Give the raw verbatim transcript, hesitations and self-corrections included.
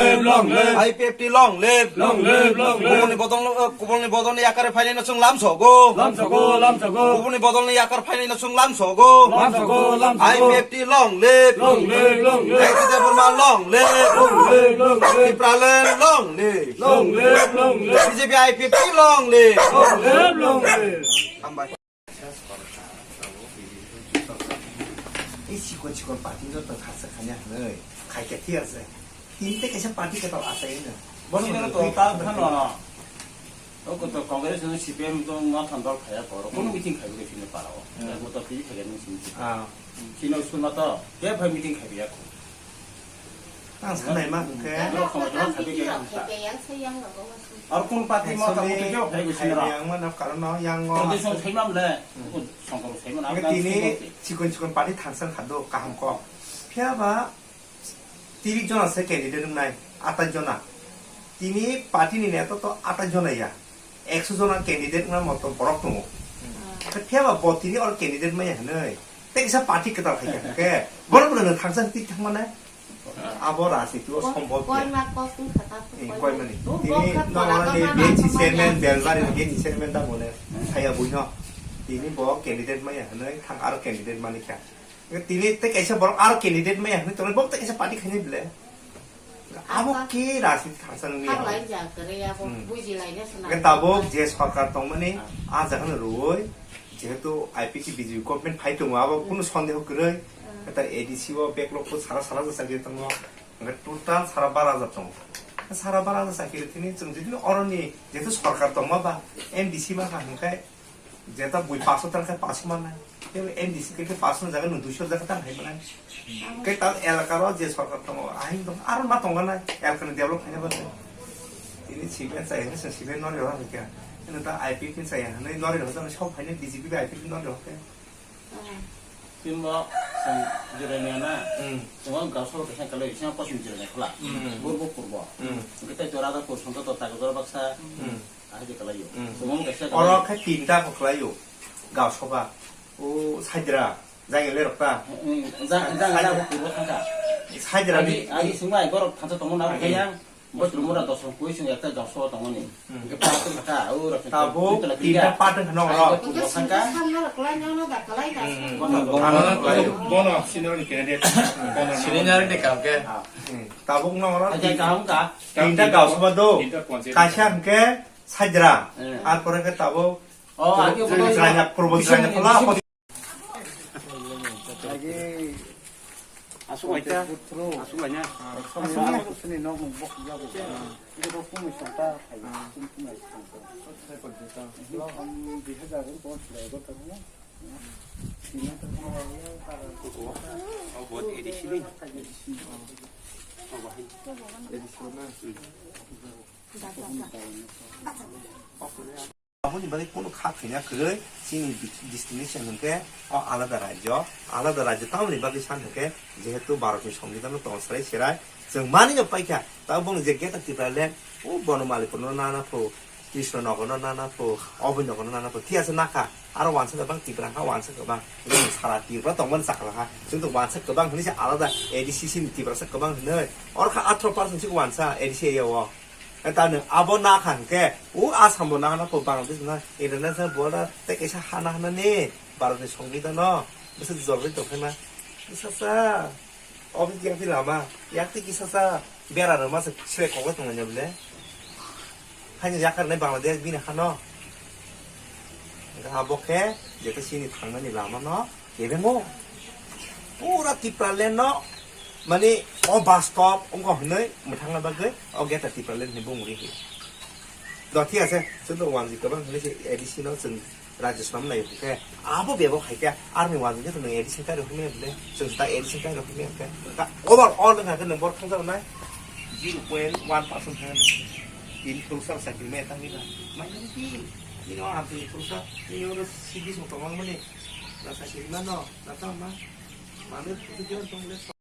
Long live. I P F T long live. Long live, long live. Kubuni bodol, kubuni bodolni yakar phainai no chwng lam sogo. Lam sogo, lam sogo. Kubuni bodolni yakar phainai no chwng lam sogo. Lam sogo, lam sogo. I P F T long live. Long live, long live. Debbarma long live. Long live, long live. Tipraland long live. Long live, long live. B J P I P F T long live. Long live, long live. Hambai. Ei sikon sikon party joto thasa khanya hwnwi khaikha thik ase. Tini tei kaisa party kwtal achai hwnwi. Bono Sino hwnwi to twi ta kha phano. O koto Congress no C P M to no than dol khaya koro. Kono meeting khaibo khe sini para o. Hmm. Mo to twi khaya nung sini. Ah. Sino school ma to ke phai meeting khaiya ko. Ang sanai ma hwnkhe. Ang sanai ma hwnkhe. Ar kun party mo ta mutu khe phai bo sini. Yang ma na karon no yang ngo. Tradition sai mam le. Hmm. Songkoro sai mam. Ang tini sikon sikon party thangsa khado kaham kok. Phiya ba tiris jona se candidate wngnai, atais jona. Tini party ni neto to atais jona ya. Ekso jona candidate wngna moto borok tongo. Hmm. Phiya ba bo tini or candidate maya hwnwi. Tei kisa party kwtal khai kha khe. Borok no thangsa tik thang mane. Abo rajniti o sombhob ya. Koima kok wngkha ta. Eh, koima ni. Tini nongorani B H C chairman, Belbari ni B H C chairman da bole. Saya buino. Tini bo candidate maya hwnwi thang aro candidate mani kha. Tini tei kaisa borok aro candidate maya hwnwi tongo, bo tei kaisa party khainai bele. Abo khe rajniti thangsa nungya. Hwnke tabuk je sarkar tongmani, ah, jaga no rwui, jehetu I P T B J P government phai tongo, abo kunu sondeho kwrwi. Hmm. Kata A D C o backlog o sara sara jasa khe tongo. Hwnke total sara bara hajar tongo. Sara bara hajar chakiri tini chwng jodi oroni jehetu sarkar tongma ba M D C ma ha hwnkhai Jeta bui paso tang khe paso mannai. Tei M D C khe, khe paso jaga no duiso jaga tang hai mannai. Khe ta elaka ro je sarkar tongo, ahing tong, aro ma tong nai, elaka ni develop khaina bagwi. Tini cement chaya hwnwi chwng cement nori rw kha. Eno ta I P F ni chaya hwnwi nori rw jani sok phainai B J P bai I P F ni nori rw kha. Tini bo chwng Jirania na. Hmm. Chwng o gausa bo kaisa kalai, sima kosom Jirania khwla. Hmm. Burbo purbo. Hmm. Hwnkhe tei jora da pur songkha to ta jora baksa. Hmm. Ahai khe kalaio. Hmm. Oro khe tinta bo khlaio. Gausoba. O Saidra. Jang ele rok ta. Hmm, jang, jang, jang, puro thangkha. Saidra ni. Agi, agi sungbai borok thansa tongmani abo khe yang. Bo chwrwngmura dos rok kui sung ekta dos rok tongmani. Hmm. Hwnkhe pa tong kha, o rok. Tabuk tinta pa tong kha nong rok. Ai, puro thangkha. Samno rok lai nang no da kalai da. Hmm. Bono, bono, bono senior ni candidate. Bono senior ni kam khe. Ah. Hmm. Tabuk nong rok. Ajai kaham ka. Tinta gausoba do. Tinta ponche. Kaisa hwnkhe Saidra. Eh. Ar pore khe tabuk. Oh, agi Jirania, purbo Jirania phola. Agi asuk lai ta. Asuk lai na. Asuk lai. Sini nok nok bok jago. Ini bok pun santa. Pun pun santa. Dui hajar ko. Oh, buat edisi ni. Oh, bahan. Edisi mana? Aboni bagwi kunu kha thwina kwrwi chini destination hwnkhe o alada rajyo, alada rajyo tamoni bagwi san hwnkhe jehetu Bharatni Songbidan no tong serai serai chwng manwi no paikha, tabuk boni je Greater Tipraland o Bonomalipur no nana phu, Krishna Nagar no nana phu, Abhoi Nagar no nana phu, thik ase nakha, aro wansa kwbang Tipra wngkha wansa kwbang, sara Tripura tongmani chakla kha, chwng to wansa kwbang hwnwi se alada A D C C ni Tiprasa kwbang hwnwi, oro kha atharo percent se wansa A D C area o. E ta nwng abo nakha hwnkhe, o Assam bo nakha, nakha, Bangladesh bo nakha, international border tei kaisa ha nakha nani Bharatni Songbidan no bwswk jobri tongkhe na. Bwsasa, office yakti lama, yakti kisasa bera rwma se sre kokla tonglaina bole. Haino yakar nai Bangladesh bini hano. Hwnkhe abo khe jeto chini thangnani lama no Kebengo pura Tipraland no, mani, o bastop wngkha hwnwi mwthangna bagwi o Greater Tipraland hinwi bung ri hi. Do thik ase, chwng to wanjwi kwbang hwnwi se A D C no chwng Rajya Sabha nai hwnkhe abo bebak hai khe army wanjwi khe nwng A D C kai rw hwnwi hwnkhe chwng ta A D C kai rw hwnwi hwnkhe ta overall wngkha khe nwng bor thangjago nai zero point one percent thangjago. Tini phuru sal sakhi maya tangwi na. Minority, tini o amtwi phuru sal, tini oro C D song tongmani. Rasa sirima no, rasa ma. Manu putu jon tong le.